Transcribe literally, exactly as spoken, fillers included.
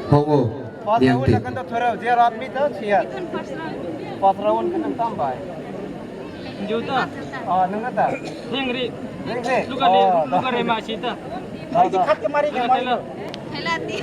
Thongo. First round niyangti. Kan to thorao, je rat mi to siya. First round kan tam bai. Juta. Ah, nang ta. Hengri. Hengri. Luka ni, oh, luka ni ma sita. Ai, khat ke mari ke mari. Helati.